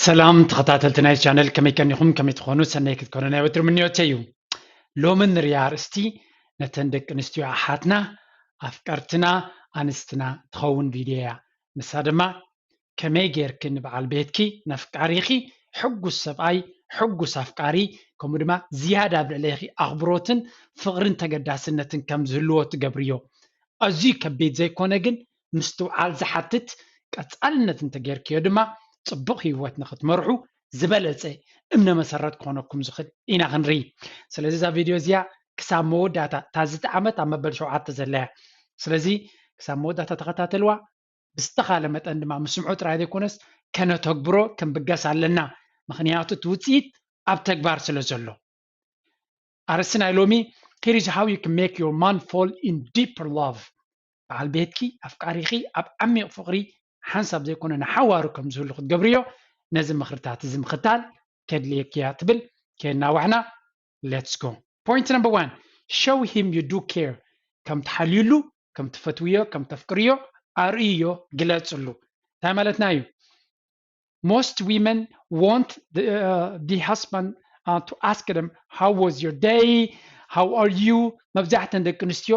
ሰላም ተኸታተልቲ ናይ ቻነል፣ ከመይ ቀኒኹም? ከመይ ትኾኑ? ሰናይ ክትኮኑ ናይ ወትሩ ምንዮተይ እዩ። ሎሚ ንሪኣ ኣርእስቲ ነተን ደቂ ኣንስትዮ ኣሓትና ኣፍቀርትና ኣንስትና ትኸውን ቪድዮ እያ። ንሳ ድማ ከመይ ጌርኪ ንበዓል ቤትኪ ነፍቃሪኺ ሕጉስ ሰብኣይ ሕጉስ ኣፍቃሪ ከምኡ ድማ ዝያዳ ኣብ ልዕሌኺ ኣኽብሮትን ፍቕርን ተገዳስነትን ከም ዝህልዎ ትገብርዮ። ኣዝዩ ከቢድ ዘይኮነ ግን ምስትውዓል ዝሓትት ቀጻልነት እንተጌርክዮ ድማ ጽቡቕ ህይወት ንኽትመርሑ ዝበለጸ እምነ መሰረት ክኾነኩም ዝኽእል ኢና ክንርኢ። ስለዚ እዛ ቪድዮ እዚኣ ክሳብ መወዳእታ እታ ዝቲ ዓመት ኣብ መበል ሸውዓተ ዘላ እያ። ስለዚ ክሳብ መወዳእታ ተኸታተልዋ። ብዝተኻለ መጠን ድማ ምስምዑ ጥራይ ዘይኮነስ ከነተግብሮ ክንብገስ ኣለና። ምኽንያቱ እቲ ውፅኢት ኣብ ተግባር ስለ ዘሎ። ኣርእስቲ ናይ ሎሚ here is how you can make your man fall in deeper love። በዓል ቤትኪ ኣፍቃሪኺ ኣብ ዓሚቕ ፍቕሪ ሓንሳብ ዘይኮነ ንሓዋሩ ከም ዝህሉ ክትገብርዮ ነዚ ምኽርታት እዚ ምኽታል ከድልየኪ እያ ትብል። ከየናዋሕና let's go። Point number one, show him you do care። ከም ትሓልዩሉ፣ ከም ትፈትውዮ፣ ከም ተፍቅርዮ ኣርእዮ፣ ግለጽሉ። እንታይ ማለትና እዩ? Most women want the, uh, the husband uh, to ask them, how was your day? How are you? መብዛሕተን ደቂ ኣንስትዮ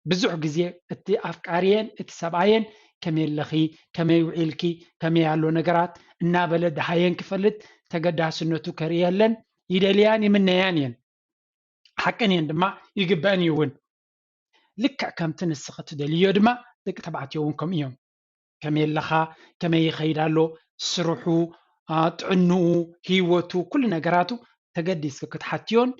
ብዙሕ ግዜ እቲ ኣፍቃሪየን እቲ ሰብኣየን ከመይ ኣለኺ፣ ከመይ ውዒልኪ፣ ከመይ ኣሎ ነገራት እናበለ ደሃየን ክፈልጥ ተገዳስነቱ ከርእየለን ይደልያን ይምነያን እየን። ሓቀን እየን ድማ ይግበአን እዩ እውን። ልክዕ ከምቲ ንስኺ ትደልዮ ድማ ደቂ ተባዕትዮ እውን ከምኡ እዮም። ከመይ ኣለኻ፣ ከመይ ይኸይድ ኣሎ፣ ስርሑ፣ ጥዕንኡ፣ ህይወቱ፣ ኩሉ ነገራቱ ተገዲስኪ ክትሓትዮን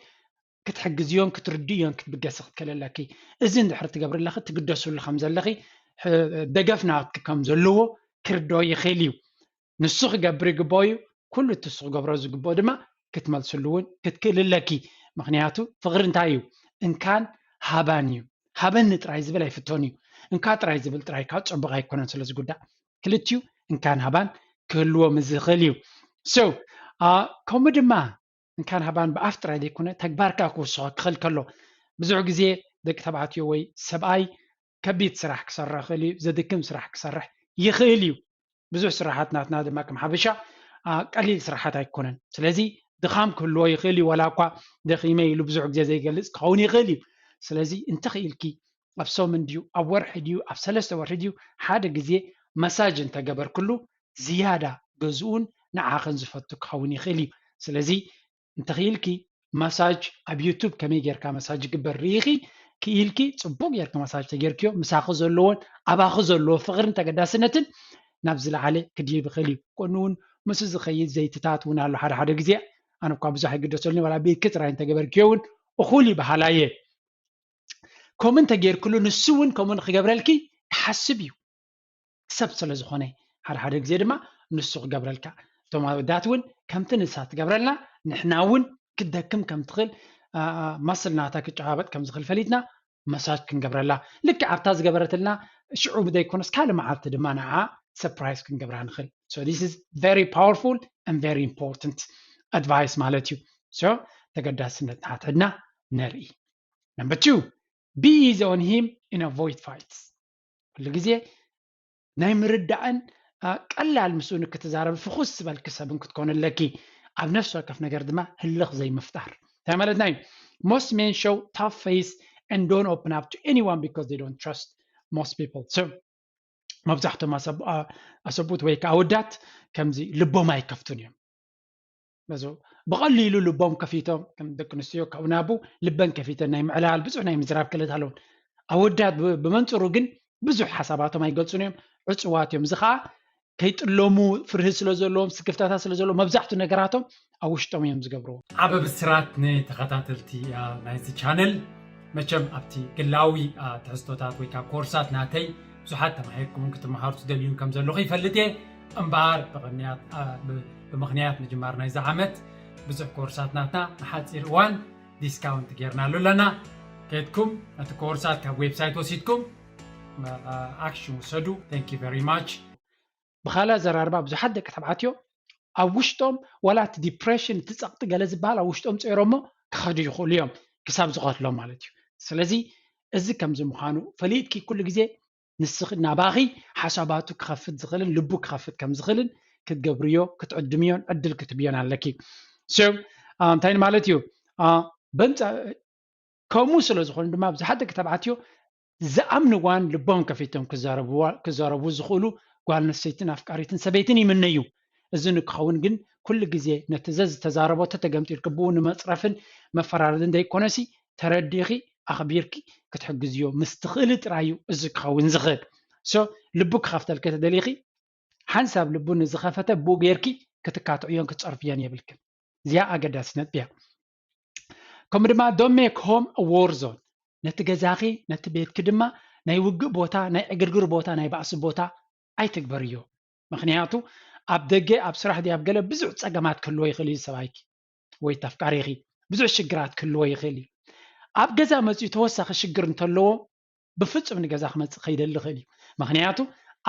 ክትሕግዝዮን ክትርድእዮን ክትብገሲ ክትክእል ኣለኪ። እዚ እንድሕር ትገብሪ ኣለኺ ትግደስሉ ከም ዘለኺ ደገፍ ናትኪ ከም ዘለዎ ክርድኦ ይኽእል እዩ። ንሱ ክገብር ይግብኦ እዩ። ኩሉ እቲ ንሱ ክገብሮ ዝግብኦ ድማ ክትመልስሉ እውን ክትክእል ኣለኪ። ምኽንያቱ ፍቕሪ እንታይ እዩ? እንካን ሃባን እዩ። ሃበኒ ጥራይ ዝብል ኣይፍቶን እዩ። እንካ ጥራይ ዝብል ጥራይ ከዓ ፅቡቕ ኣይኮነን ስለ ዝጉዳእ። ክልቲኡ እንካን ሃባን ክህልዎ ምስ ዝኽእል እዩ። So ከምኡ ድማ እንካን ሃባን ብኣፍ ጥራይ ዘይኮነ ተግባርካ ክውስኾ ክኽእል ከሎ ብዙሕ ግዜ ደቂ ተባዕትዮ ወይ ሰብኣይ ከቢድ ስራሕ ክሰርሕ ይኽእል እዩ፣ ዘድክም ስራሕ ክሰርሕ ይኽእል እዩ። ብዙሕ ስራሓት ናትና ድማ ከም ሓበሻ ቀሊል ስራሓት ኣይኮነን። ስለዚ ድኻም ክህልዎ ይኽእል እዩ። ዋላ እኳ ደኺመ ኢሉ ብዙሕ ግዜ ዘይገልፅ ክኸውን ይኽእል እዩ። ስለዚ እንተኽኢልኪ ኣብ ሰሙን ድዩ ኣብ ወርሒ ድዩ ኣብ ሰለስተ ወርሒ ድዩ ሓደ ግዜ መሳጅ እንተገበርክሉ ዝያዳ ገዝኡን ንዓኽን ዝፈቱ ክኸውን ይኽእል እዩ። ስለዚ እንተኽኢልኪ መሳጅ ኣብ ዩቱብ ከመይ ጌርካ መሳጅ ይግበር ርኢኺ ክኢልኪ ፅቡቅ ጌርኪ መሳጅ ተጌርክዮ ምሳኺ ዘለዎን ኣባኺ ዘለዎ ፍቅርን ተገዳስነትን ናብ ዝለዓለ ክድይብ ይኽእል እዩ። ኮኑ እውን ምስ ዝኸይድ ዘይትታት እውን ኣሎ ሓደ ሓደ ግዜ ኣነ እኳ ብዙሕ ኣይግደሰሉን ዋላ ቤትኪ ጥራይ እንተገበርክዮ እውን እኹል እዩ በሃላይ እየ። ከምኡ እንተጌርክሉ ንሱ እውን ከምኡ ንክገብረልኪ ይሓስብ እዩ። ሰብ ስለ ዝኾነ ሓደ ሓደ ግዜ ድማ ንሱ ክገብረልካ እቶም ኣወዳት እውን ከምቲ ንሳ ትገብረልና ንሕና እውን ክደክም ከም ትኽእል ማስል ናታ ክጨባበጥ ከም ዝኽእል ፈሊጥና መሳጅ ክንገብረላ ልክዕ ኣብታ ዝገበረትልና ሽዑ ዘይኮነስ ካልእ መዓልቲ ድማ ንዓ surprise ክንገብራ ንኽእል። So this is very powerful and very important advice ማለት እዩ። So ተገዳስነት ናትዕድና ነርኢ። Number two, be easy on him and avoid fights. ኩሉ ግዜ ናይ ምርዳእን ቀላል ምስኡ ንክትዛረብ ፍኹስ ዝበልኪ ሰብን ክትኮን ኣለኪ። ኣብ ነፍሲ ወከፍ ነገር ድማ ህልኽ ዘይምፍጣር እንታይ ማለትና እዩ? Most men show tough face and don't open up to anyone because they don't trust most people. So መብዛሕቶም ኣሰብኡት ወይ ከዓ ኣወዳት ከምዚ ልቦም ኣይከፍቱን እዮም። በዚ ብቐሊሉ ልቦም ከፊቶም ከም ደቂ ኣንስትዮ ካብኡ ናቡ ልበን ከፊተን ናይ ምዕላል ብዙሕ ናይ ምዝራብ ክእለት ኣለዎም። ኣወዳት ብመንፅሩ ግን ብዙሕ ሓሳባቶም ኣይገልፁን እዮም፣ ዕፅዋት እዮም። እዚ ከዓ ከይጥለሙ ፍርሂ ስለ ዘለዎም ስክፍታታት ስለ ዘለዎም መብዛሕትኡ ነገራቶም ኣብ ውሽጦም እዮም ዝገብርዎ። ዓበ ብስራት ንተኸታተልቲ ናይዚ ቻነል። መቸም ኣብቲ ግላዊ ትሕዝቶታት ወይ ከዓ ኮርሳት ናተይ ብዙሓት ተማሂርኩምን ክትመሃሩ ትደልዩን ከም ዘለኹ ይፈልጥ እየ። እምበኣር ብምኽንያት ምጅማር ናይዚ ዓመት ብዙሕ ኮርሳት ናትና ንሓፂር እዋን ዲስካውንት ጌርናሉ ኣለና። ከድኩም ነቲ ኮርሳት ካብ ዌብሳይት ወሲድኩም ኣክሽን ውሰዱ። Thank you very much። ብኻልእ ኣዘራርባ ብዙሓት ደቂ ተባዕትዮ ኣብ ውሽጦም ዋላ እቲ ዲፕሬሽን እቲ ፀቕጢ ገለ ዝበሃል ኣብ ውሽጦም ፀይሮሞ ክኸዱ ይኽእሉ እዮም ክሳብ ዝቐትሎም ማለት እዩ። ስለዚ እዚ ከምዚ ምዃኑ ፈሊጥኪ ኩሉ ግዜ ንስኺ ናባኺ ሓሳባቱ ክኸፍት ዝኽእልን ልቡ ክኸፍት ከም ዝኽእልን ክትገብርዮ ክትዕድምዮን ዕድል ክትብዮን ኣለኪ። So እንታይ ማለት እዩ? በንፃ ከምኡ ስለ ዝኾኑ ድማ ብዙሓት ደቂ ተባዕትዮ ዝኣምንዋን ልቦም ከፊቶም ክዛረቡ ዝኽእሉ ጓል ኣንስተይትን ኣፍቃሪትን ሰበይትን ይምነዩ። እዚ ንክኸውን ግን ኩሉ ግዜ ነቲ ዘዝተዛረቦ ተተገምጢልኪ ብኡ ንመፅረፍን መፈራረድን ዘይኮነሲ ተረዲኺ ኣኽቢርኪ ክትሕግዝዮ ምስ ትኽእሊ ጥራይ እዩ እዚ ክኸውን ዝኽእል። So ልቡ ክኸፍተልኪ ተደሊኺ ሓንሳብ ልቡ ንዝኸፈተ ብኡ ጌርኪ ክትካትዕዮን ክትፀርፍዮን የብልክን። እዚኣ ኣገዳሲ ነጥቢ እያ። ከምኡ ድማ don't make home a war zone፣ ነቲ ገዛኺ ነቲ ቤትኪ ድማ ናይ ውግእ ቦታ፣ ናይ ዕግርግር ቦታ፣ ናይ ባእሲ ቦታ ኣይትግበርዮ። ምክንያቱ ኣብ ደገ ኣብ ስራሕ ድዩ ኣብ ገለ ብዙሕ ፀገማት ክህልዎ ይኽእል እዩ ሰብኣይኪ ወይ ተፍቃሪኺ፣ ብዙሕ ሽግራት ክህልዎ ይኽእል እዩ። ኣብ ገዛ መፂኡ ተወሳኺ ሽግር እንተለዎ ብፍፁም ንገዛ ክመፅእ ከይደሊ ይኽእል እዩ። ምክንያቱ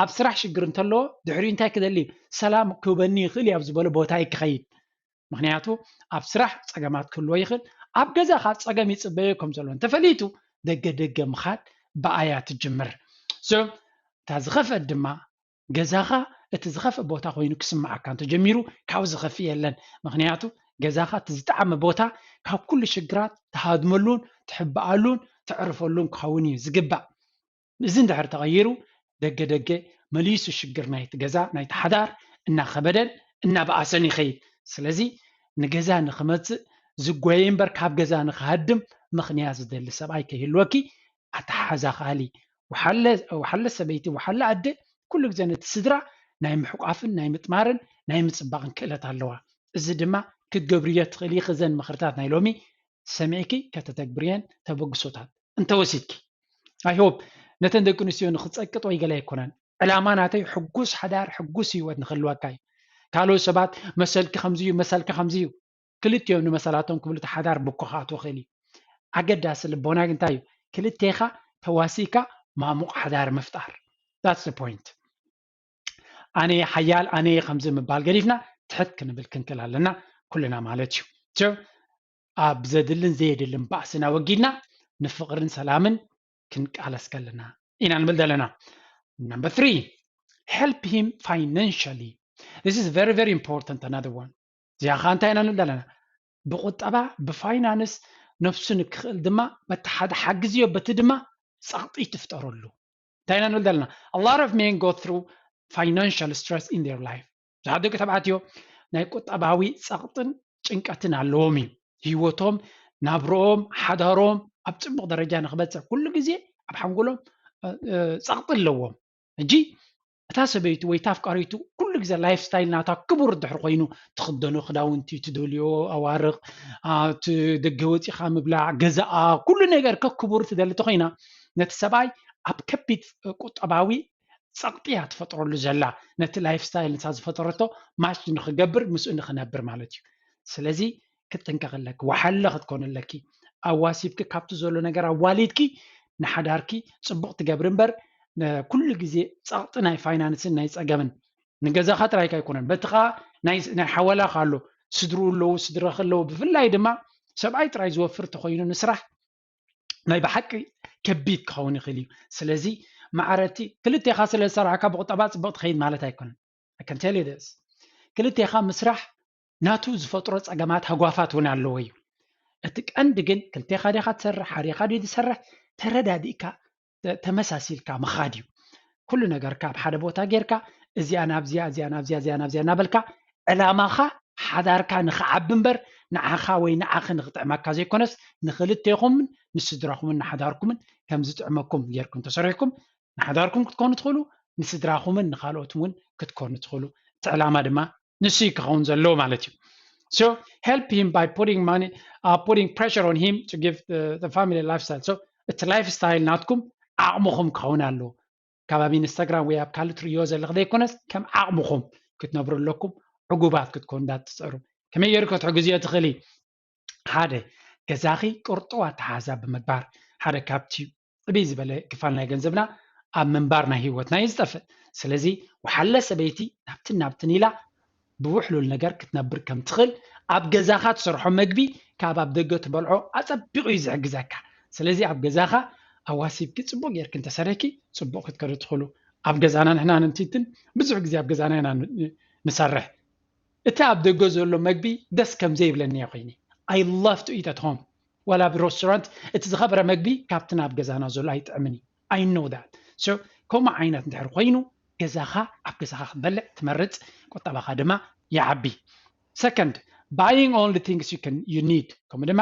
ኣብ ስራሕ ሽግር እንተለዎ ድሕሪኡ እንታይ ክደሊ እዩ? ሰላም ክህበኒ ይኽእል እዩ ኣብ ዝበሎ ቦታ እዩ ክኸይድ። ምክንያቱ ኣብ ስራሕ ፀገማት ክህልዎ ይኽእል፣ ኣብ ገዛ ካብ ፀገም ይፅበዮ ከም ዘሎ እንተፈሊጡ ደገ ደገ ምኻድ ብኣያ ትጅምር። So እታ ዝኸፍአት ድማ ገዛኻ እቲ ዝኸፍእ ቦታ ኮይኑ ክስምዓካ እንተጀሚሩ ካብ ዝኸፍእ የለን። ምክንያቱ ገዛኻ እቲ ዝጠዓመ ቦታ ካብ ኩሉ ሽግራት ትሃድመሉን ትሕብኣሉን ተዕርፈሉን ክኸውን እዩ ዝግባእ። እዚ እንድሕር ተቐይሩ ደገ ደገ መሊሱ ሽግር ናይቲ ገዛ ናይቲ ሓዳር እናኸበደን እናበኣሰን ይኸይድ። ስለዚ ንገዛ ንክመፅእ ዝጎየ እምበር ካብ ገዛ ንክሃድም ምኽንያት ዝደሊ ሰብኣይ ከይህልወኪ ኣተሓሕዛ ክኣሊ። ወሓለ ሰበይቲ ወሓለ ኣደ ኩሉ ግዜ ነቲ ስድራ ናይ ምሕቋፍን ናይ ምጥማርን ናይ ምፅባቕን ክእለት ኣለዋ። እዚ ድማ ክትገብርዮ ትኽእሊ ኢኺ። እዘን ምኽርታት ናይ ሎሚ ሰሚዕኪ ከተተግብርየን ተበግሶታት እንተወሲድኪ I hope ነተን ደቂ ኣንስትዮ ንክፀቅጥ ወይ ገለ ኣይኮነን። ዕላማ ናተይ ሕጉስ ሓዳር ሕጉስ ህይወት ንክህልወካ እዩ። ካልኦት ሰባት መሰልኪ ከምዚ እዩ መሰልካ ከምዚ እዩ ክልቲኦም ንመሰላቶም ክብሉ እቲ ሓዳር ብኮ ክኣትዎ ክእል እዩ። ኣገዳሲ ልቦና እንታይ እዩ? ክልቴኻ ተዋሲካ ማሙቕ ሓዳር ምፍጣር። That's the point። ኣነ ሓያል ኣነ ከምዚ ምባል ገዲፍና ትሕት ክንብል ክንክል ኣለና ኩልና ማለት እዩ። ኣብ ዘድልን ዘየድልን ባእስና ወጊድና ንፍቕርን ሰላምን ክንቃለስ ከለና ኢና ንብል ዘለና። Number three, help him financially. This is very very important. Another one. እዚኣ ከዓ እንታይ ኢና ንብል ዘለና? ብቁጠባ ብፋይናንስ ነብሱ ንክኽእል ድማ በቲ ሓደ ሓግዝዮ በቲ ድማ ጸቕጢ ትፍጠረሉ። እንታይ ኢና ንብል ዘለና? A lot of men go through financial stress in their life. ብዙሓት ደቂ ተባዕትዮ ናይ ቁጠባዊ ጸቕጥን ጭንቀትን ኣለዎም እዩ። ህይወቶም ናብርኦም ሓዳሮም ኣብ ጽቡቕ ደረጃ ንክበጽሕ ኩሉ ግዜ ኣብ ሓንጎሎም ጸቕጢ ኣለዎም። ሕጂ እታ ሰበይቲ ወይ እታ ኣፍቃሪቱ ኩሉ ግዜ ላይፍ ስታይል ናታ ክቡር ድሕሪ ኮይኑ ትኽደኖ ክዳውንቲ ትደልዮ ኣዋርቕ እቲ ደገ ወፂኻ ምብላዕ ገዛኣ ኩሉ ነገር ከክቡር ትደሊ ተኮይና ነቲ ሰብኣይ ኣብ ከቢድ ቁጠባዊ ጸቕጢ እያ ትፈጥረሉ ዘላ። ነቲ ላይፍ ስታይል ንሳ ዝፈጠረቶ ማች ንክገብር ምስኡ ንክነብር ማለት እዩ። ስለዚ ክትጥንቀቂ ኣለኪ። ወሓለ ክትኮኒ ኣለኪ። ኣዋሲብኪ ካብቲ ዘሎ ነገር ኣዋሊድኪ ንሓዳርኪ ፅቡቕ ትገብሪ እምበር ኩሉ ግዜ ፀቕጢ ናይ ፋይናንስን ናይ ፀገምን ንገዛኻ ጥራይካ ኣይኮነን በቲ ከዓ ናይ ሓወላካ ኣሎ ስድርኡ ኣለዉ ስድረክ ኣለዉ ብፍላይ ድማ ሰብኣይ ጥራይ ዝወፍር ተኮይኑ ንስራሕ ናይ ብሓቂ ከቢድ ክኸውን ይኽእል እዩ። ስለዚ ማዕረቲ ክልቴኻ ስለ ዝሰራሕካ ብቁጠባ ፅቡቕ ትኸይድ ማለት ኣይኮነን። I can tell you this። ክልቴኻ ምስራሕ ናቱ ዝፈጥሮ ፀገማት ሃጓፋት እውን ኣለዎ እዩ። እቲ ቀንዲ ግን ክልቴኻ ዲኻ ትሰርሕ ሓዲኻ ድዩ ዝሰርሕ ተረዳዲእካ ተመሳሲልካ ምኻድ እዩ። ኩሉ ነገርካ ኣብ ሓደ ቦታ ጌርካ እዚኣ ናብዚኣ እዚኣ ናብዚኣ እዚኣ ናብዚኣ እናበልካ ዕላማኻ ሓዳርካ ንኽዓቢ እምበር ንዓኻ ወይ ንዓኺ ንኽጥዕመካ ዘይኮነስ ንኽልቴኹምን ንስድራኹምን ንሓዳርኩምን ከም ዝጥዕመኩም ጌርኩም ተሰሪሕኩም ንሓዳርኩም ክትኮኑ ትኽእሉ ንስድራኹምን ንኻልኦት እውን ክትኮኑ ትኽእሉ። እቲ ዕላማ ድማ ንሱ እዩ ክኸውን ዘለዎ ማለት እዩ። So help him by putting money, uh, putting pressure on him to give the, the family lifestyle. So እቲ ላይፍ ስታይል ናትኩም ዓቕምኹም ክኸውን ኣለዎ። ካብ ኣብ ኢንስታግራም ወይ ኣብ ካልእ ትርእዮ ዘለኹ ዘይኮነስ ከም ዓቕምኹም ክትነብሩ ኣለኩም። ዕጉባት ክትኮኑ እንዳትፅዕሩ ከመይ ገይሩ ክትሕግዝዮ ትኽእሊ? ሓደ ገዛኺ ቅርጡው ኣተሓሕዛ ብምግባር ሓደ ካብቲ ዕብይ ዝበለ ክፋል ናይ ገንዘብና ኣብ ምንባር ናይ ህይወትና እዩ ዝጠፍእ። ስለዚ ወሓለ ሰበይቲ ናብትን ናብትን ኢላ ብውሕሉል ነገር ክትነብር ከም ትኽእል ኣብ ገዛኻ ትሰርሖ መግቢ ካብ ኣብ ደገ ትበልዖ ኣጸቢቑ እዩ ዝሕግዘካ። ስለዚ ኣብ ገዛኻ ኣዋሲብኪ ጽቡቕ ጌርኪ እንተሰረኪ ጽቡቕ ክትከዱ ትኽእሉ። ኣብ ገዛና ንሕና ንንቲትን ብዙሕ ግዜ ኣብ ገዛና ኢና ንሰርሕ። እቲ ኣብ ደገ ዘሎ መግቢ ደስ ከም ዘይብለኒ እየ ኮይኒ። I love to eat at home። ዋላ ኣብ ሬስቶራንት እቲ ዝኸበረ መግቢ ካብቲ ናብ ገዛና ዘሎ ኣይጥዕምን እዩ። I know that። So ከምኡ ዓይነት እንድሕር ኮይኑ ገዛኻ ኣብ ገዛኻ ክትበልዕ ትመርጽ፣ ቁጠባኻ ድማ ይዓቢ። Second, buying only things you can you need። ከምኡ ድማ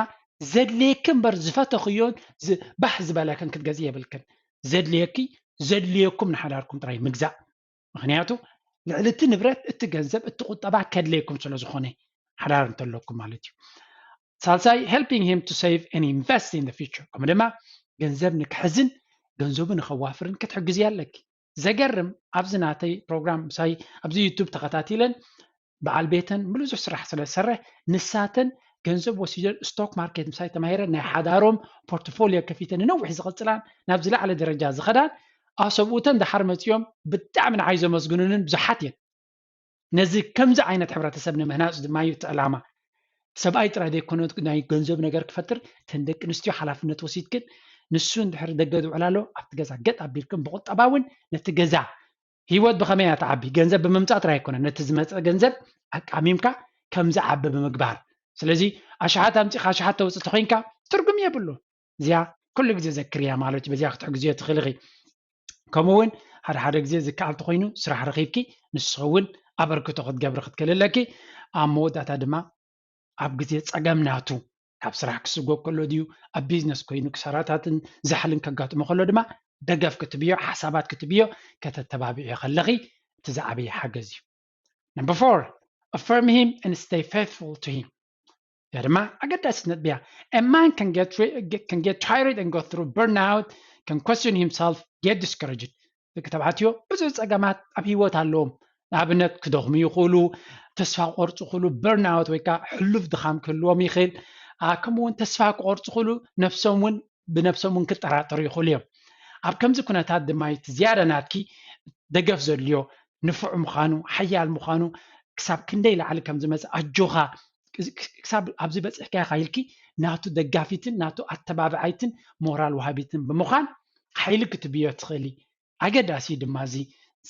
ዘድልየኪ እምበር ዝፈተኽዮን ባህ ዝበለክን ክትገዝእ የብልክን። ዘድልየኪ ዘድልየኩም ንሓዳርኩም ጥራይ ምግዛእ። ምክንያቱ ልዕሊ እቲ ንብረት እቲ ገንዘብ እቲ ቁጠባ ከድለየኩም ስለ ዝኾነ ሓዳር እንተለኩም ማለት እዩ። ሳልሳይ helping him to save and invest in the future። ከምኡ ድማ ገንዘብ ንክሕዝን ገንዘቡ ንኸዋፍርን ክትሕግዝያ ኣለኪ። ዘገርም ኣብዚ ናተይ ፕሮግራም ምሳይ ኣብዚ ዩቱብ ተኸታቲለን በዓል ቤተን ብዙሕ ስራሕ ስለ ዝሰርሕ ንሳተን ገንዘብ ወሲደን ስቶክ ማርኬት ምሳይ ተማሂረን ናይ ሓዳሮም ፖርትፎሊዮ ከፊተን ንነዊሕ ዝቐፅላን ናብ ዝለዓለ ደረጃ ዝኸዳን ኣሰብኡተን ደሓር መፂኦም ብጣዕሚ ንዓይ ዘመስግኑንን ብዙሓት እየን። ነዚ ከምዚ ዓይነት ሕብረተሰብ ንምህናፅ ድማ እዩ እቲ ዕላማ። ሰብኣይ ጥራይ ዘይኮነ ናይ ገንዘብ ነገር ክፈጥር እተን ደቂ ኣንስትዮ ሓላፍነት ወሲድክን ንሱ እንድሕር ደገ ዝውዕል ኣሎ ኣብቲ ገዛ ገጥ ኣቢልክን ብቁጠባ እውን ነቲ ገዛ ህይወት ብኸመይ እያ ትዓቢ? ገንዘብ ብምምፃእ ጥራይ ኣይኮነን፣ ነቲ ዝመፀ ገንዘብ ኣቃሚምካ ከም ዝዓቢ ብምግባር። ስለዚ ኣሽሓት ኣምፂኻ ኣሽሓት ተውፅእ ተኮይንካ ትርጉም የብሉ። እዚኣ ኩሉ ግዜ ዘክርያ ማለት እዩ። በዚኣ ክትሕግዝዮ ትኽእል ኢኺ። ከምኡ እውን ሓደ ሓደ ግዜ ዝከኣል ተኮይኑ ስራሕ ረኺብኪ ንስኺ እውን ኣበርክቶ ክትገብሪ ክትክእል ኣለኪ። ኣብ መወዳእታ ድማ ኣብ ግዜ ፀገም ናቱ ካብ ስራሕ ክስጎ ከሎ ድዩ ኣብ ቢዝነስ ኮይኑ ክሳራታትን ዛሕልን ከጋጥሞ ከሎ ድማ ደገፍ ክትብዮ ሓሳባት ክትብዮ ከተተባብዕዮ ከለኺ እቲ ዝዓበየ ሓገዝ እዩ። Number four, affirm him and stay faithful to him። ያ ድማ ኣገዳሲት ነጥቢ እያ። A man can get, can get tired and go through burnout, can question himself, get discouraged። ደቂ ተባዕትዮ ብዙሕ ፀገማት ኣብ ህይወት ኣለዎም። ንኣብነት ክደኽሙ ይኽእሉ፣ ተስፋ ክቆርፁ ይኽእሉ፣ በርናውት ወይ ከዓ ሕሉፍ ድኻም ክህልዎም ይኽእል። ከምኡ እውን ተስፋ ክቆርፁ ይኽእሉ፣ ነብሶም እውን ብነብሶም እውን ክጠራጠሩ ይኽእሉ እዮም። ኣብ ከምዚ ኩነታት ድማ እቲ ዝያዳ ናትኪ ደገፍ ዘድልዮ ንፉዕ ምዃኑ ሓያል ምዃኑ ክሳብ ክንደይ ላዕሊ ከም ዝመፅእ ኣጆኻ ክሳብ ኣብዚ በፂሕካ ኢኻ ኢልኪ ናቱ ደጋፊትን ናቱ ኣተባብዓይትን ሞራል ወሃቢትን ብምዃን ሓይሊ ክትብዮ ትኽእሊ። ኣገዳሲ ድማ እዚ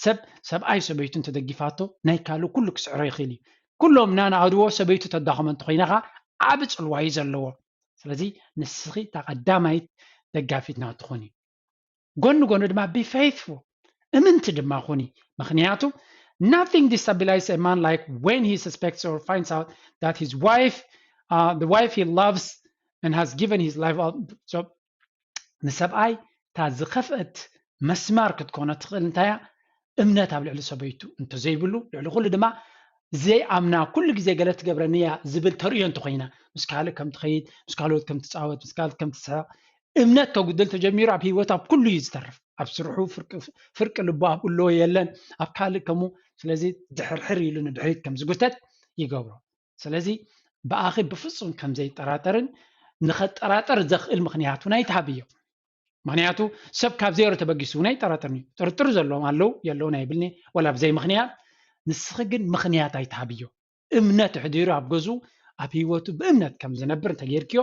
ሰብ ሰብኣይ ሰበይቱ እንተደጊፋቶ ናይ ካልእ ኩሉ ክስዕሮ ይኽእል እዩ። ኩሎም ናንኣድዎ ሰበይቱ ተዳኸሞ እንተኮይና ከዓ ዓቢ ፅልዋ እዩ ዘለዎ። ስለዚ ንስኺ እታ ቀዳማይት ደጋፊት ናቱ ኩኒ። ጎኒ ጎኒ ድማ be faithful እምንቲ ድማ ኩኒ። ምክንያቱ nothing destabilize a man like when he suspects or finds out that his wife, uh, the wife he loves and has given his life up. So ንሰብኣይ እታ ዝኸፍአት መስማር ክትኮኖ ትኽእል እንታይ እያ? እምነት ኣብ ልዕሊ ሰበይቱ እንተዘይብሉ፣ ልዕሊ ኩሉ ድማ ዘይኣምና ኩሉ ግዜ ገለ ትገብረኒ እያ ዝብል ተርእዮ እንተኮይና፣ ምስ ካልእ ከም ትኸይድ፣ ምስ ካልኦት ከም ትፃወት፣ ምስ ካልኦት ከም ትስሕቕ፣ እምነት ከጉድል ተጀሚሩ ኣብ ህይወት ኣብ ኩሉ እዩ ዝተርፍ። ኣብ ስርሑ ፍርቂ ልቦ ኣብኡ ኣለዎ የለን፣ ኣብ ካልእ ከምኡ። ስለዚ ድሕርሕር ኢሉ ንድሕሪት ከም ዝጉተት ይገብሮ። ስለዚ ብኣኺ ብፍፁም ከም ዘይጠራጠርን ንኸጠራጠር ዘኽእል ምኽንያት እውን ኣይትሃብዮ። ምኽንያቱ ሰብ ካብ ዜሮ ተበጊሱ እውን ኣይጠራጠርን እዩ። ጥርጥር ዘለዎም ኣለዉ የለውን ኣይብልኒ፣ ወላ ብዘይ ምኽንያት። ንስኺ ግን ምኽንያት ኣይትሃብዮ። እምነት ኣሕዲሩ ኣብ ገዝኡ ኣብ ህይወቱ ብእምነት ከም ዝነብር እንተጌርክዮ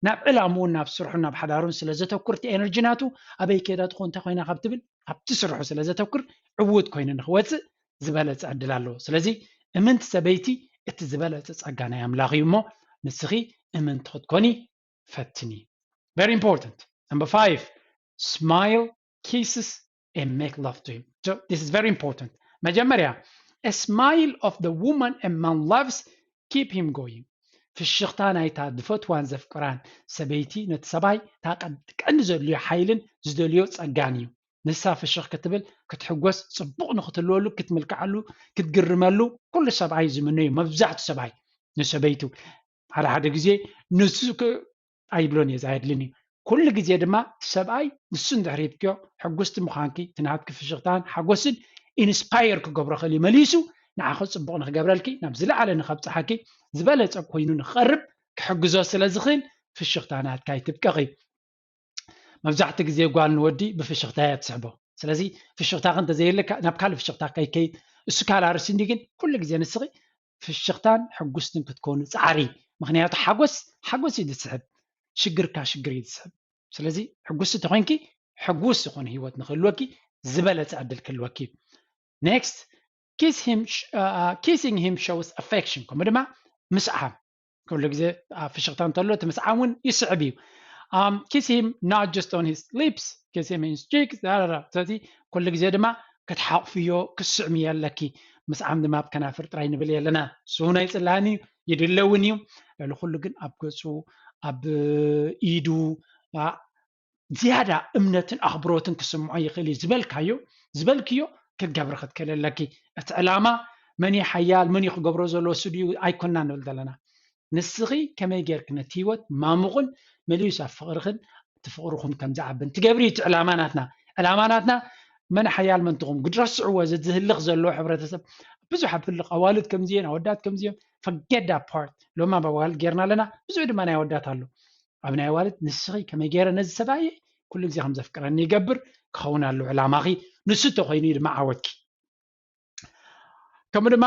ናብ ዕላምኡን ናብ ስርሑን ናብ ሓዳሩን ስለ ዘተኩር እቲ ኤነርጂ ናቱ ኣበይ ከይዳ ትኾን እንታይ ኮይና ካብ ትብል ኣብቲ ስርሑ ስለ ዘተኩር ዕዉት ኮይኑ ንክወፅእ ዝበለፀ ዕድል ኣለዎ። ስለዚ እምንቲ ሰበይቲ እቲ ዝበለፀ ፀጋ ናይ ኣምላኽ እዩ እሞ ንስኺ እምንቲ ክትኮኒ ፈትኒ። Very important. Number five, smile, kisses and make love to him. So this is very important. መጀመርያ a smile of the woman a man loves keep him going. ፍሽኽታ ናይታ ዝፈትዋን ዘፍቅራን ሰበይቲ ነቲ ሰብኣይ እታ ቀንዲ ዘድልዮ ሓይልን ዝደልዮ ጸጋን እዩ። ንሳ ፍሽኽ ክትብል ክትሕጎስ ጽቡቕ ንክትህልወሉ ክትምልክዓሉ ክትግርመሉ ኩሉ ሰብኣይ ዝምነዩ መብዛሕቱ ሰብኣይ ንሰበይቱ ሓደ ሓደ ግዜ ንሱ ኣይብሎን እየ ኣየድልን እዩ። ኩሉ ግዜ ድማ ሰብኣይ ንሱ እንድሕር ሂብክዮ ሕጉስቲ ምዃንኪ እቲ ናትኪ ፍሽኽታን ሓጎስን ኢንስፓየር ክገብሮ ክእል እዩ መሊሱ ንዓኺ ፅቡቕ ንክገብረልኪ ናብ ዝለዓለ ንከብፅሓኪ ዝበለፀ ኮይኑ ንክቐርብ ክሕግዞ ስለ ዝኽእል ፍሽኽታ ናትካ ይትብቀቕ እዩ። መብዛሕቲ ግዜ ጓል ንወዲ ብፍሽኽታ እያ ትስሕቦ። ስለዚ ፍሽኽታኺ እንተዘየለ ናብ ካልእ ፍሽኽታ ከይከይድ እሱ ካልእ ኣርእስቲ እንዲ ግን ኩሉ ግዜ ንስኺ ፍሽኽታን ሕጉስትን ክትኮኑ ፃዕሪ። ምክንያቱ ሓጎስ ሓጎስ እዩ ዝስሕብ፣ ሽግርካ ሽግር እዩ ዝስሕብ። ስለዚ ሕጉስቲ ተኮይንኪ ሕጉስ ዝኾነ ህይወት ንክህልወኪ ዝበለፀ ዕድል ክህልወኪ እዩ። Next, kiss him, kissing him shows affection። ከምኡ ድማ ምስዓም፣ ኩሉ ግዜ ኣብ ፍሽኽታ እንተሎ እቲ ምስዓም እውን ይስዕብ እዩ። Kiss him not just on his lips, kiss him in his cheeks። ስለዚ ኩሉ ግዜ ድማ ክትሓቕፍዮ ክትስዕምዮ ኣለኪ። ምስዓም ድማ ኣብ ከናፍር ጥራይ ንብል የለና። ስውና ይፅላኒ ይድለውን እዩ። ልዕሊ ኩሉ ግን ኣብ ገፁ፣ ኣብ ኢዱ፣ ዝያዳ እምነትን ኣኽብሮትን ክስምዖ ይኽእል እዩ ዝበልካዮ ዝበልክዮ ክትገብሪ ክትክእል ኣለኪ። እቲ ዕላማ መን እዩ ሓያል፣ መን እዩ ክገብሮ ዘለዎ፣ እሱ ድዩ ኣይኮና ንብል ዘለና። ንስኺ ከመይ ጌርክ ነቲ ህይወት ማሙቕን መሊሱ ኣብ ፍቕርኽን እቲ ፍቕርኹም ከም ዝዓብን ትገብሪ እዩ እቲ ዕላማ ናትና። ዕላማ ናትና መን ሓያል መን ትኹም ግድረስዕዎ ዝህልኽ ዘለዎ ሕብረተሰብ ብዙሕ ኣብ ህልኽ ኣዋልድ ከምዚየን ኣወዳት ከምዚዮም ፈገዳ ፓርት ሎማ ኣብ ኣዋልድ ጌርና ኣለና። ብዙሕ ድማ ናይ ኣወዳት ኣሎ ኣብ ናይ ኣዋልድ። ንስኺ ከመይ ገይረ ነዚ ሰብኣየ ኩሉ ግዜ ከም ዘፍቅረኒ ይገብር ክኸውን ኣሎ ዕላማኺ። ንሱ ተኮይኑ እዩ ድማ ዓወትኪ። ከምኡ ድማ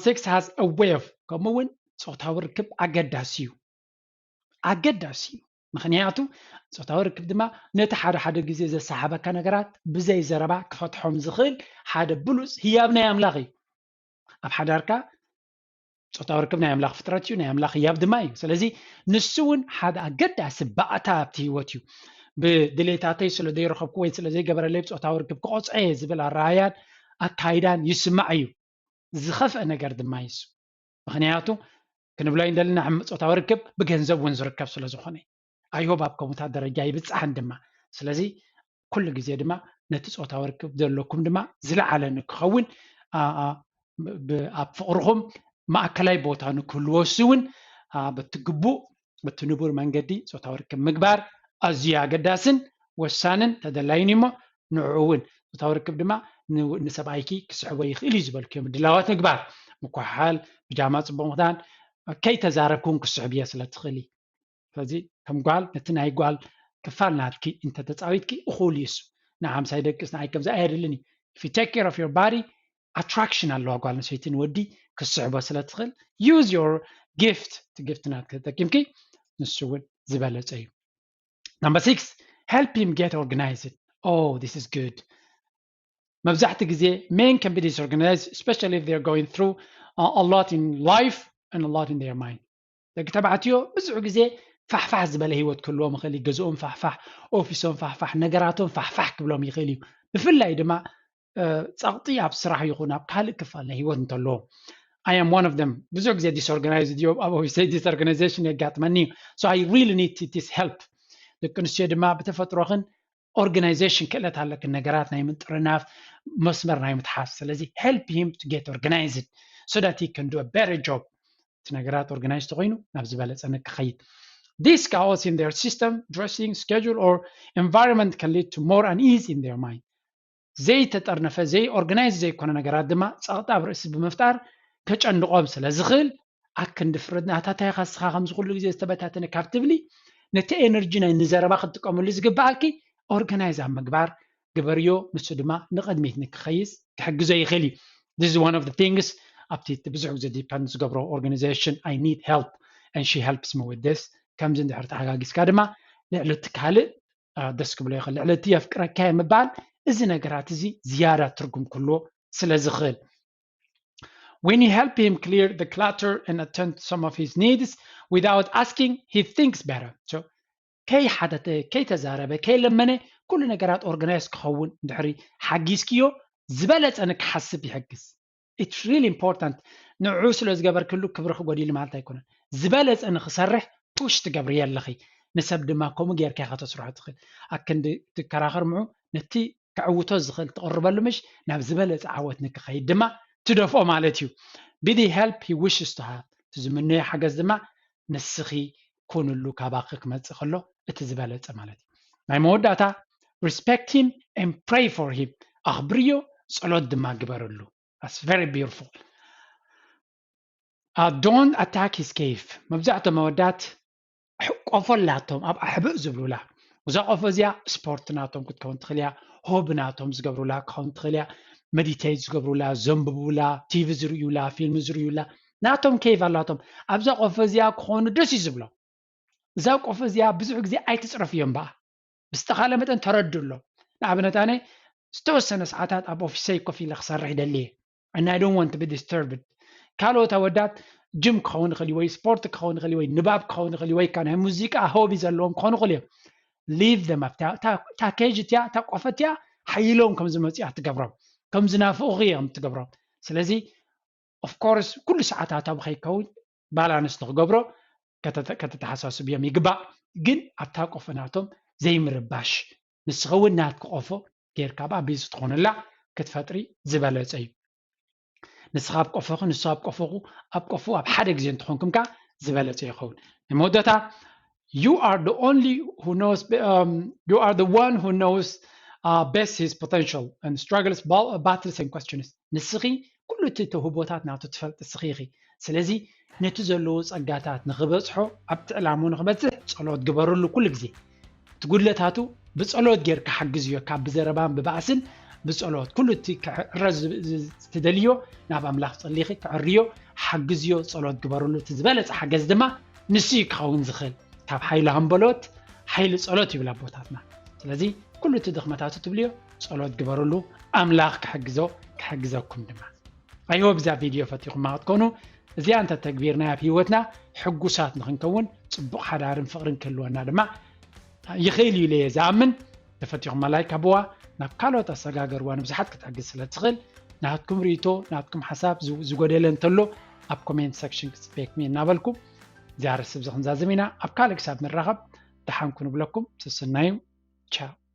sex has a way of፣ ከምኡ እውን ፆታዊ ርክብ ኣገዳሲ እዩ፣ ኣገዳሲ እዩ። ምክንያቱ ፆታዊ ርክብ ድማ ነቲ ሓደ ሓደ ግዜ ዘሰሓበካ ነገራት ብዘይ ዘረባ ክፈትሖም ዝኽእል ሓደ ብሉፅ ህያብ ናይ ኣምላኽ እዩ። ኣብ ሓዳርካ ፆታዊ ርክብ ናይ ኣምላኽ ፍጥረት እዩ፣ ናይ ኣምላኽ ህያብ ድማ እዩ። ስለዚ ንሱ እውን ሓደ ኣገዳሲ ባእታ ኣብቲ ህይወት እዩ። ብድሌታተይ ስለ ዘይረኸብኩ ወይ ስለ ዘይገበረለይ ብፆታዊ ርክብ ክቆፅዐ እየ ዝብል ኣረኣያን ኣካይዳን ይስማዕ እዩ። ዝኸፍአ ነገር ድማ እዩ እሱ። ምክንያቱ ክንብሎ እንደለና ሕም- ፆታዊ ርክብ ብገንዘብ እውን ዝርከብ ስለ ዝኾነ ኣይሆብ ኣብ ከምኡታት ደረጃ ይብፅሓን ድማ። ስለዚ ኩሉ ግዜ ድማ ነቲ ፆታዊ ርክብ ዘለኩም ድማ ዝለዓለ ንክኸውን ብ- ኣብ ፍቕርኹም ማእከላይ ቦታ ንክህልዎ እሱ እውን በቲ ግቡእ በቲ ንቡር መንገዲ ፆታዊ ርክብ ምግባር ኣዝዩ ኣገዳስን ወሳንን ተደላይን እሞ ንዕኡ እውን ፆታዊ ርክብ ድማ ንሰብኣይኪ ክስሕቦ ይኽእል እዩ ዝበልክዮም ድላዋት ምግባር፣ ምኩሓል፣ ብጃማ፣ ፅቡቅ ምክዳን፣ ከይተዛረብክውን ክስሕብዮ ስለ ትኽእሊ። ስለዚ ከም ጓል ነቲ ናይ ጓል ክፋል ናትኪ እንተተፃዊትኪ እኹል እዩ እሱ። ንዓምሳይ ደቅስ ንዓይ ከምዚ ኣየድልን እዩ። If you take care of your body, attraction ኣለዋ ጓል ኣንስተይቲ ንወዲ ክስሕቦ ስለ ትኽእል use your gift፣ እቲ gift ናትኪ ተጠቂምኪ ንሱ እውን ዝበለፀ እዩ። Number six, help him get organized. Oh, this is good. መብዛሕትኡ ግዜ men can be disorganized, especially if they're going through uh, a lot in life and a lot in their mind. ደቂ ተባዕትዮ ብዙሕ ግዜ ፋሕፋሕ ዝበለ ህይወት ክህልዎም ይኽእል እዩ። ገዝኦም ፋሕፋሕ፣ ኦፊሶም ፋሕፋሕ፣ ነገራቶም ፋሕፋሕ ክብሎም ይኽእል እዩ። ብፍላይ ድማ ጸቕጢ ኣብ ስራሕ ይኹን ኣብ ካልእ ክፋል ናይ ህይወት እንተለዎም። I am one of them። ብዙሕ ግዜ disorganized እዮ፣ ኣብ ኦፊሰይ disorganization የጋጥመኒ እዩ። So I really need this help። ደቂ ኣንስትዮ ድማ ብተፈጥሮኽን organization ክእለት ኣለክን ነገራት ናይ ምጥርናፍ መስመር ናይ ምትሓዝ። ስለዚ help him to get organized so that he can do a better job። እቲ ነገራት organized ተኮይኑ ናብ ዝበለጸ ንክኸይድ። This chaos in their system, dressing, schedule or environment can lead to more unease in their mind. ዘይተጠርነፈ ዘይ organized ዘይኮነ ነገራት ድማ ጸቕጢ ኣብ ርእሲ ብምፍጣር ከጨንቖም ስለ ዝኽእል ኣክንዲ ፍርድ ናታታይኻ ስኻ ከምዚ ኩሉ ግዜ ዝተበታተነ ካብ ትብሊ ነቲ ኤነርጂ ናይ ንዘረባ ክትጥቀመሉ ዝግብኣኪ organize ኣብ ምግባር ግበርዮ። ንሱ ድማ ንቕድሚት ንክኸይስ ክሕግዞ ይኽእል እዩ። This is one of the things ኣብቲ እቲ ብዙሕ ግዜ depend ዝገብሮ organization I need help and she helps me with this። ከምዚ እንድሕር ተሓጋጊዝካ ድማ ልዕሊ እቲ ካልእ ደስ ክብሎ ይኽእል። ልዕሊ እቲ የፍቅረካ ምባል እዚ ነገራት እዚ ዝያዳ ትርጉም ክህልዎ ስለ ዝኽእል። When you help him clear the clutter and attend to some of his needs without asking, he thinks better. So ከይሓተተ ከይተዛረበ ከይለመነ ኩሉ ነገራት organize ክኸውን እንድሕሪ ሓጊዝክዮ ዝበለፀ ንክሓስብ ይሕግዝ። It's really important። ንዑ ስለ ዝገበርክሉ ክብርኺ ጎዲሉ ማለት ኣይኮነን። ዝበለፀ ንክሰርሕ push ትገብርዮ ኣለኺ። ንሰብ ድማ ከምኡ ጌርካ ኢኻ ተስርሖ ትኽእል። ኣክንዲ ትከራኸር ምዑ ነቲ ከዕውቶ ዝኽእል ትቕርበሉ ምሽ ናብ ዝበለፀ ዓወት ንክኸይድ ድማ ትደፍኦ ማለት እዩ። Be the help he wishes to have። እቲ ዝምነዮ ሓገዝ ድማ ንስኺ ኩንሉ ካባኺ ክመፅእ ከሎ እቲ ዝበለፀ ማለት እዩ። ናይ መወዳእታ respect him and pray for him። ኣኽብርዮ፣ ፀሎት ድማ ግበርሉ። That's very beautiful. Uh, don't attack his cave. መብዛሕቶም ኣወዳት ቆፎ ኣላቶም ኣብ ኣሕብእ ዝብሉላ እዛ ቆፎ እዚኣ ስፖርት ናቶም ክትከውን ትኽእል እያ። ሆቢ ናቶም ዝገብሩላ ክኸውን ትኽእል እያ። መዲቴት ዝገብሩላ፣ ዘንብቡላ፣ ቲቪ ዝርእዩላ፣ ፊልም ዝርእዩላ ናቶም ኬቭ ኣላቶም። ኣብዛ ቆፎ እዚኣ ክኾኑ ደስ እዩ ዝብሎም። እዛ ቆፎ እዚኣ ብዙሕ ግዜ ኣይትፅረፍዮም በኣ። ብዝተኻለ መጠን ተረዱ ኣሎ። ንኣብነት ኣነ ዝተወሰነ ሰዓታት ኣብ ኦፊሰይ ኮፍ ኢለ ክሰርሕ ይደሊ እየ። And I don't want to be disturbed። ካልኦት ኣወዳት ጅም ክኸውን ይኽእል እዩ፣ ወይ ስፖርት ክኸውን ይኽእል እዩ፣ ወይ ንባብ ክኸውን ይኽእል እዩ፣ ወይ ከዓ ናይ ሙዚቃ ሆቢ ዘለዎም ክኾኑ ይኽእሉ እዮም። Leave them። ኣብታ ኬጅ እቲያ፣ እታ ቆፎ እቲያ ሓይሎም ከም ዝመፁ እያ ትገብሮም፣ ከም ዝናፍቑኺ እዮም ትገብሮም። ስለዚ of course ኩሉ ሰዓታት ኣብ ከይከውን ባላንስ ንክገብሮ ከተተሓሳስብዮም ይግባእ። ግን ኣብታ ቆፎ ናቶም ዘይምርባሽ፣ ንስኺ እውን ናትኪ ቆፎ ጌርካ ብኣቢዙ ትኾነላ ክትፈጥሪ ዝበለፀ እዩ። ንስኻ ኣብ ቆፎኺ፣ ንሱ ኣብ ቆፎኹ፣ ኣብ ቆፎ ኣብ ሓደ ግዜ እንትኾንኩም ከ ዝበለፀ ይኸውን። ናይ መወዳእታ you are the only who knows um, you are the one who knows uh, best his potential and struggles battles and questions። ንስኺ ኩሉ እቲ ተውህቦታት ናቱ ትፈልጥ ንስኺ ኢኺ። ስለዚ ነቲ ዘለዎ ጸጋታት ንኽበጽሖ፣ ኣብቲ ዕላሙ ንኽበጽሕ ጸሎት ግበርሉ ኩሉ ግዜ። እቲ ጉድለታቱ ብጸሎት ጌርካ ሓግዝዮ። ካብ ብዘረባን ብባእስን ብጸሎት ኩሉ እቲ ክዕረ ትደልዮ ናብ ኣምላኽ ጸሊኺ ክዕርዮ ሓግዝዮ፣ ጸሎት ግበርሉ። እቲ ዝበለጸ ሓገዝ ድማ ንሱ እዩ ክኸውን ዝኽእል። ካብ ሓይሉ ሃምበሎት ሓይሊ ጸሎት ይብል ኣቦታትና። ስለዚ ኩሉ እቲ ድኽመታቱ ትብልዮ ጸሎት ግበርሉ፣ ኣምላኽ ክሕግዞ ክሕግዘኩም ድማ። I hope እዛ ቪድዮ ፈቲኹማ ክትኮኑ። እዚኣ እንተተግቢርናያ ኣብ ህይወትና ሕጉሳት ንኽንከውን፣ ጽቡቕ ሓዳርን ፍቕርን ክህልወና ድማ ይኽእል እዩ ኢለ እየ ዝኣምን። ተፈቲኹማ ላይክ ሃብዋ፣ ናብ ካልኦት ኣሰጋገርዋ፣ ንብዙሓት ክትሕግዝ ስለ ትኽእል። ናትኩም ርእይቶ፣ ናትኩም ሓሳብ፣ ዝጎደለ እንተሎ ኣብ ኮሜንት ሰክሽን ክጽበየኩም እየ እናበልኩ፣ እዚኣ ርስ ብዚ ክንዛዝም ኢና። ኣብ ካልእ ክሳብ ንራኸብ ደሓን ኩኑ ብለኩም፣ ስስናዩ። ቻው።